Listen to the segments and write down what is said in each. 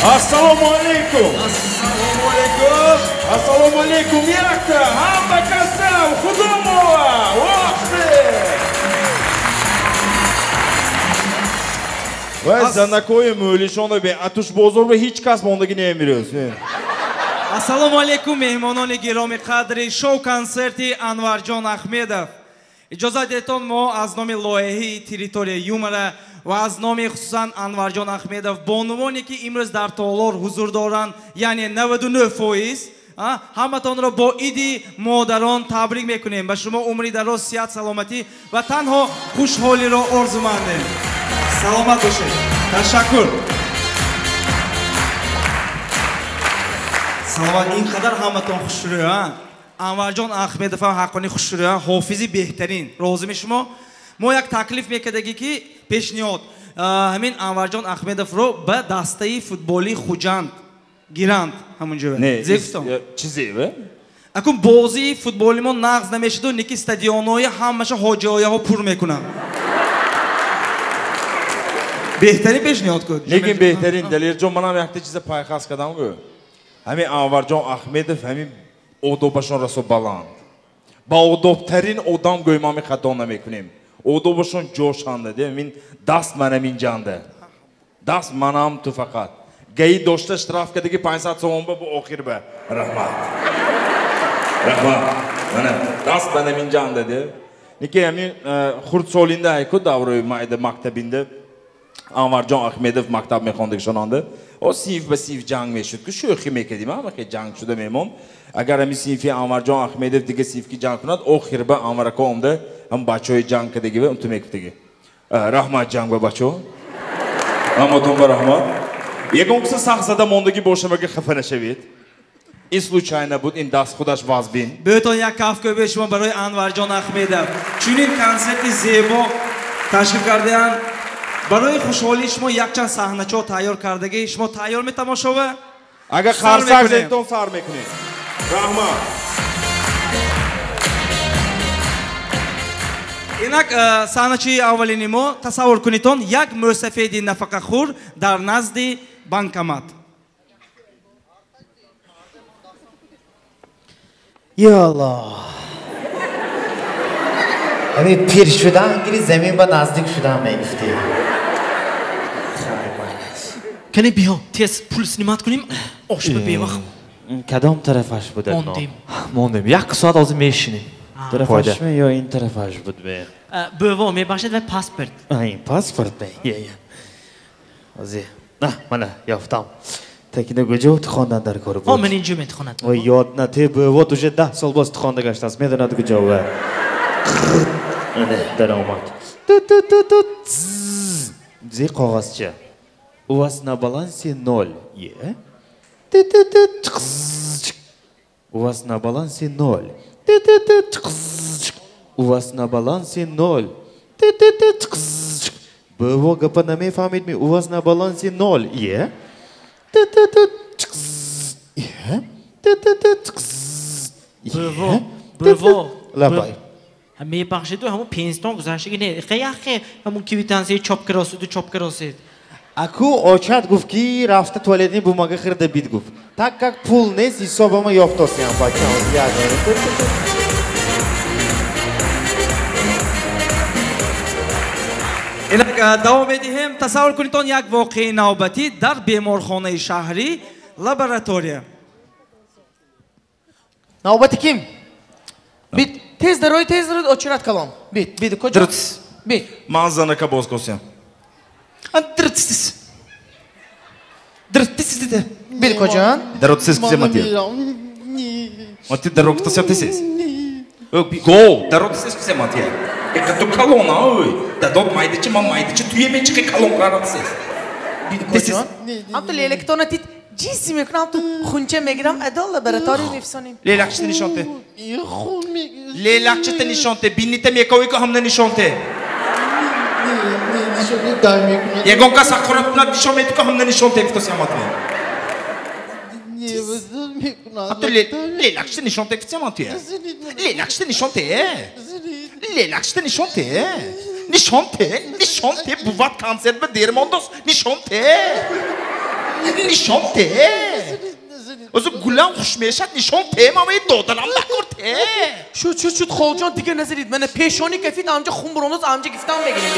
Ассалому алейкум. Ассалому алейкум. Ассалому алейкум. Якта, ҳамма касам, Худомова. Охте. Вай занакои мӯлишона бе атуш бозор ба ҳеҷ кас мондагӣ намерӯз. Ассалому алейкум, меҳмонони гироми қадри шоу-консерти Анварҷон Ахмедов. Иҷозат диҳетон мо аз номи лоиҳаи территория юмора ва аз номи хусусан Анварҷон Ахмедов бонувоне ки имрӯз дар толор ҳузур доранд, яъне 99%, ҳаматонро бо иди модарон табрик мекунем. Ба шумо умри дароз, сиҳат, саломатӣ ва танҳо хушҳолиро орзумандем. Саломат бошед. Ташаккур. Саломат. Ин қадар ҳаматон хушрӯ, Анварҷон Ахмедов ҳам ҳаққони хушрӯ, ҳофизи беҳтарин. Розими шумо? Мо як таклиф мекардагӣ ки пешниҳод ҳамин Анварҷон Ахмедовро ба дастаи футболи Хуҷанд гиранд ҳамунҷо. Зефтон. Чизе, бе? Акун бозии футболи мо нағз намешуду, неки стадионҳои ҳамаша ҳоҷиҳояҳо пур мекунанд. Беҳтарин пешниҳод куд. Лекин беҳтарин, Далерҷон, манам якта чиза пайхас кардам гӯ. Ҳамин Анварҷон Ахмедов ҳамин одобашон расо баланд. Ба одобтарин одам гӯй ма хато намекунем. Одобашон ҷошанда, де мин даст манам инҷанда. Даст манам ту фақат. Гаи дошта штраф кадаги 500 сомон ба бу охир ба. Раҳмат. Раҳмат. Мана даст манам инҷанда, де. Неки ҳамин хурдсолинда айку даврои майда мактабинда Анварҷон Ахмедов мактаб мехондагишонанда. О синф ба синф ҷанг мешуд, ки шӯхӣ мекардим, ҳама ки ҷанг шуда мемонд. Агар ҳамин синфи Анварҷон Ахмедов дига синф ки ҷанг кунад, охир ба Анварако омда ҳам бачаҳои ҷанг кардагӣ ва унту мегуфтагӣ. Раҳмат ҷанг ба бачаҳо. Ҳаматон ба раҳмат. Ягон киса сахт зада мондагӣ бошам, агар хафа нашавед. Ин случайно буд, ин даст худаш вазбин. Бӯтон як кафкӯбии шумо барои Анварҷон Ахмедов. Чунин консерти зебо ташкил кардаанд. Барои хушҳолии шумо якчанд саҳначаҳо тайёр кардагӣ. Шумо тайёр метамошова? Агар қарсак зедтон сар мекунед. Раҳмат. Инак саҳначаи аввалини мо тасаввур кунедтон як мӯсафеди нафақахӯр дар назди банкомат. Ё Аллоҳ. Ҳамин пир шудан гири замин ба наздик шудан мегуфтӣ. Кане биё, тез пул снимат кунем, ош ба бевақт. Кадом тарафаш буд? Мондем. Мондем. Як соат ҳозир мешинем. Тарафашми ё ин тарафаш буд бе? Бӯво, мебахшед, вай паспорт. Ин паспорт бе? Е. Ҳозир. На, мана ёфтам. Такина куҷо тухондан дар кор буд? О, ман инҷо метухонад. Ой, ёд на, те бӯво уже 10 сол боз тухонда гаштааст. Медонад куҷо ва. Даромад. Ту-ту-ту-ту. Зи коғазча. У вас на балансе 0. Е? Ты-ты-ты. У вас на балансе 0. Ты-ты-ты. У вас на балансе 0. Ты-ты-ты. Бво гапа намефаҳмид ми? У вас на балансе 0. Е? Ты-ты-ты. Е? Ты-ты-ты. Бво. Бво. Лабай. Мебахшиду ҳамун пенситон гузаштаги не. Яхе ҳамун квитансияи чоп каросиду чоп каросид. Аку очат гуфт ки рафта туалетни бумага хирда бит гуфт. Так как пул нест, ҳисобама ёфтосиям бача. Инак давом медиҳем. Тасаввур кунедтон як воқеаи навбатӣ дар беморхонаи шаҳрӣ лаборатория. Навбати ким? Бит, тез дарои, тез дарои, очират калом. Бит, бит, куҷо? Бит. Ман занака боз косям. Дртсис. Дртсис. Бит куҷо? Даротсис кусе мати. Мати дароктася тесис. Го, даротсис кусе мати. Ека ту калона, ой. Дадот майдичи, ман майдичи, туе мечики калон каратсис. Бит куҷо? Ам ту лелектона тит ҷиси мекунам, ту хунча мегирам, адо лаборатория мефсонем. Лелакчите нишонте. Лелакчите нишонте, бините мековико ҳамна нишонте. Ягон кас ҳақорат кунад, нишон медиҳ, ки ҳамна нишон те гуфтаси ҳаматме. Ҳатто лелакчите нишон те гуфтаси ҳаматме. Лелакчите нишон те. Лелакчите нишон те. Нишон те, нишон те, бувад консерт ба дер мондос, нишон те. Нишон те. Озу гулам хуш мешад, нишон те, ман доданам накор те. Шуд, шуд, шуд, холҷон, дигар назарид. Мана пешони кафид, амҷа хун буромдоз, амҷа гифтам мегирем.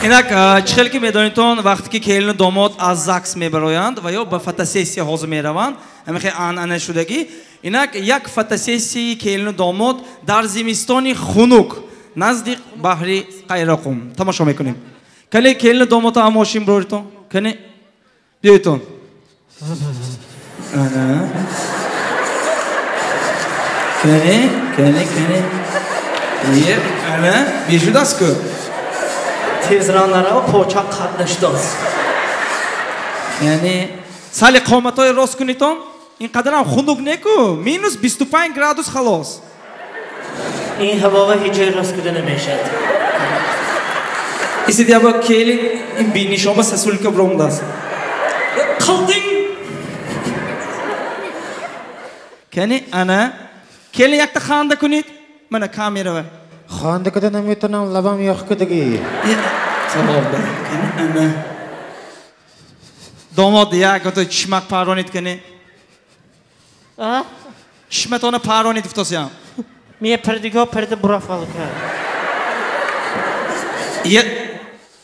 Инак, чӣ хел ки медонитон, вақте ки келину домод аз ЗАГС мебароянд ва ё ба фотосессия ҳозир мераванд, ҳамихе анъана шудагӣ, инак як фотосессияи келину домод дар зимистони хунук назди баҳри Қайроқум тамошо мекунем. Кане келину домодро ҳам мошин бироритон, кане биёитон. Ана. Кане, кане, кане. Е, ана, бешудааст ку? Тезранара поча қат нашудааст. Яъне сали қоматҳои рост кунитон, ин қадарам хунук неку, минус 25 градус халос. Ин ҳавова ҳеҷ ҷой рост куда намешавад. Истед яба келин ин бинишома сасулка биромдааст. Қалтинг! Кани ана келин якта ханда кунед, мана камерава. Ханда куда наметавонам, лабам ёх кудагӣ. Савобда. Кани ана. Домод як ото чишмак парронид кани. А? Чишматона парронид гуфтосиям. Мие пердиго перда бурафалка.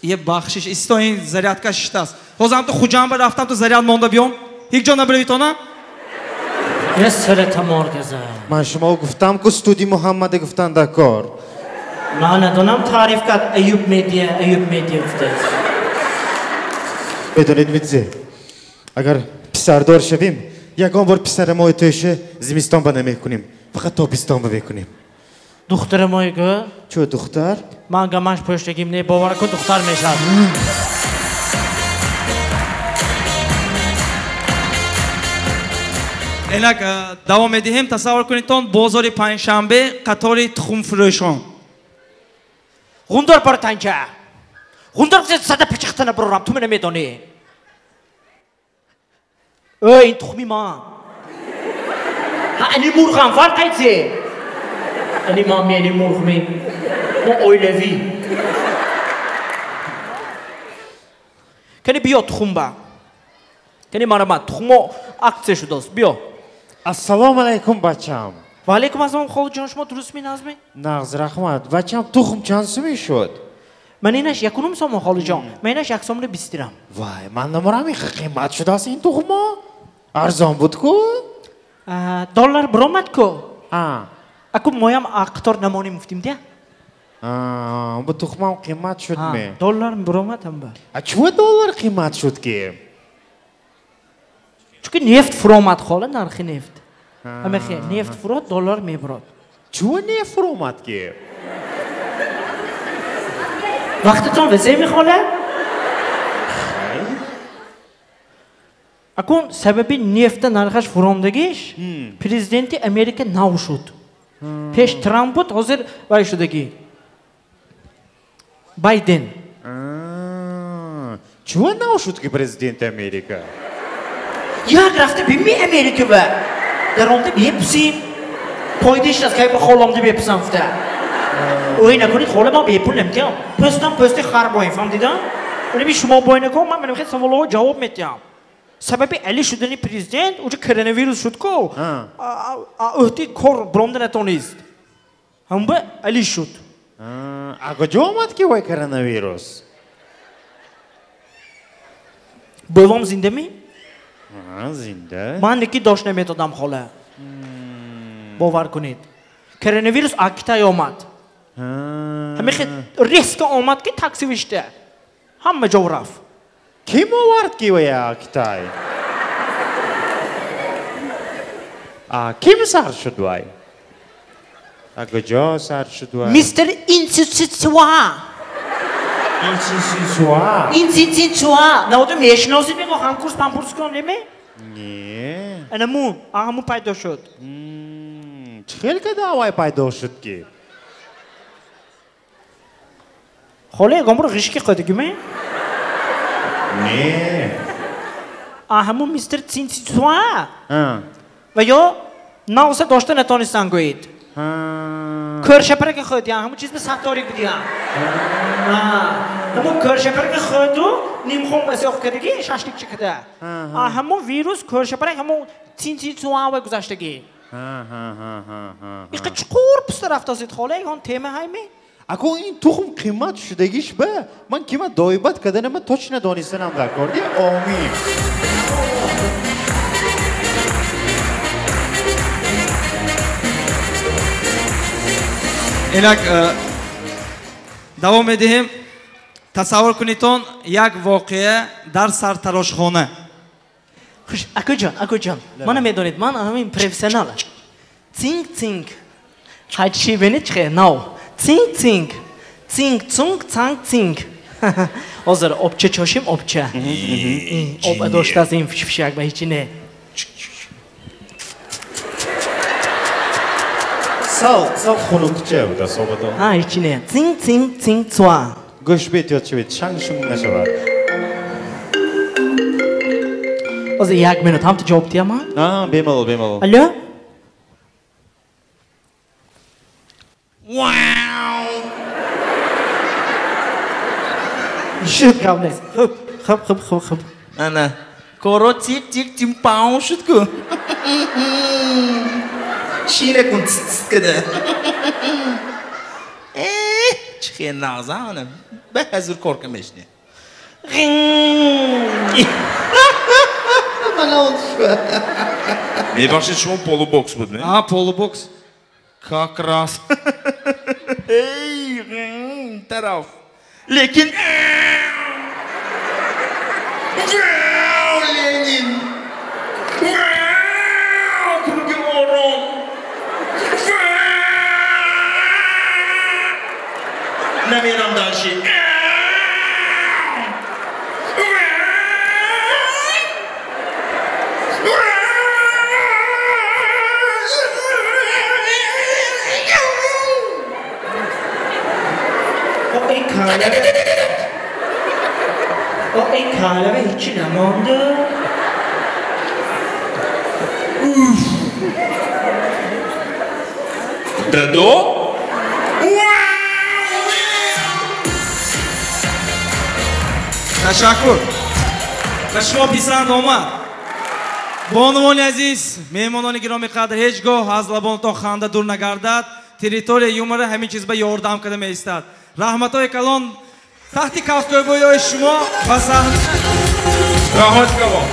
Е бахшиш, исто ин зарядка шиштааст. Ҳозир ҳам ту Хуҷанба рафтам, ту заряд монда биём. Ҳеҷ ҷо набиравитона? Е сара тамор газа. Ман шумо гуфтам ку студи Муҳаммаде гуфтан дар кор. Ман надонам таъриф кард Аюб медиа, Аюб медиа гуфтааст. Медонед Мидзе, агар писардор шавем, ягон бор писарамои тӯйша зимистон ба намекунем, фақат тобистон ба мекунем. Духтарамой гӯ? Чӯ духтар? Ман гамаш пӯштагим не, бовар кун духтар мешавад. Инак давом медиҳем. Тасаввур кунедтон бозори панҷшанбе, қатори тухмфурӯшон. Ғундор бор танча. Ғундор сада пичиқтана бурорам, ту намедонӣ. Эй, ин тухми ман. Ҳа, ани мурғам, фарқ айти. Ани ман ми, ани мурғ ми. Мо оилавӣ. Кани биё тухмба. Кани марама, тухмо аксия шудааст, биё. Ассалому алайкум, бачам. Ва алайкум ассалом, холаҷон, шумо дуруст меназмед? Нағз, раҳмат. Бачам, тухм чанд сумӣ шуд? Ман инаш 1.5 сомон, холаҷон. Ман инаш 1 сомони 20 дирам. Вай, ман намурам, ин қимат шудааст ин тухмо. Арзон буд ку? Доллар биромад ку? Аку моям қатор намонем гуфтим дия? Бу тухмам қимат шуд ме? Доллар биромад ҳамба. А чува доллар қимат шуд ки? Чунки нефт фуромад, хола, нархи нефт. Ҳамахе, нефт фурод, доллар мебурод. Чува нефт фуромад ки? Вақтатон вазе мехола? Акун сабаби нефта нархаш фуромдагиш президенти Америка нав шуд. Пеш Трамп буд, ҳозир вай шудагӣ. Байден. Чува нав шуд ки президенти Америка? Як рафта бими Америка ба. Даромда мепусим. Пойдиш аст, кай ба холомда мепусам гуфта. Ой накунед, хола ман бепул наметиҳам. Пӯстам пӯсти хар боем, фаҳмдида? Унами шумо бой накун, ман менамхе саволҳо ҷавоб метиҳам. Сабаби али шудани президент, уҷа коронавирус шуд ку, ӯҳди кор биромда натонист. Ҳамба али шуд. А куҷо омад ки вай коронавирус? Бовом зинда ми? Зинда. Ман неки дошт наметодам, хола. Бовар кунед. Коронавирус аз Китай омад. Ҳамихе резко омад ки такси вишта. Ҳама ҷо рафт. Ким овард ки вай аз Китай? Ким сар шуд вай? А куҷо сар шуд вай? Мистер Инцицицуа. Инцицицуа? Инцицицуа. Наода мешиносид мего ҳамкурс пампурс кун неме? Не. Анаму, ҳаму пайдо шуд. Чӣ хел када вай пайдо шуд ки? Хола ягон бор ғишки қодагиме? Не. Ҳаму мистер Цинцицуа. Ва ё навса дошта натонистан гӯед. Кӯршапарака хӯрдиям, ҳамун чиз ба сатторик будиям. Ҳамун кӯршапарака хӯрду нимхом асёқ кардагӣ шашликча када. Ҳамун вирус кӯршапарак ҳамун тин-тин цуава гузаштагӣ. Иқа чуқур пуста рафтасид хола, ягон тема ҳайми? Ако ин тухм қимат шудагиш ба ман кима доибат карданама точно донистанам дар кор. Омин. Инак давом медиҳем. Тасаввур кунедтон як воқеа дар сартарошхона. Хуш, акоҷон, акоҷон, мана медонед, ман ҳамин профессионал. Цинг цинг. Ҳайчи бинед чихе нав. Цинг цинг. Цинг цунг цанг цинг. Ҳозир обча чошим обча. Об доштааст ин фишфишак ба ҳечи не. Сал, сал хунукча буда собадон. Ҳа, ҳечи не. Цинг цинг цинг цуа. Гӯш бетиёд шавед, шанг шунг нашавад. Ҳозир як минут, ҳамта ҷавоб диҳам ман? А, бемалол, бемалол. Алло? Шуд гап нест. Хуб, хуб, хуб, хуб, хуб. Ана, коро тик тик тимпаун шуд ку. Шира кун тс када. Э, чихе нағза ана. Ба ҳазур кор камешне. Мебахшед, шумо полубокс буд, не? А, полубокс. Как раз. Эй, тараф. Лекин Ленин! Круги ором! Намерам дальше. Ин калава ҳечи намонда. Дадо? Ташаккур. Ба шумо писанд омад. Бонувони азиз, меҳмонони гиромӣ қадр, ҳеҷ гоҳ аз лабонатон ханда дур нагардад. Территория юмора ҳамин чиз ба ёрдам карда меистад. Раҳматҳои калон таҳти кафкӯбиҳои шумо ба саҳна. Раҳмати калон.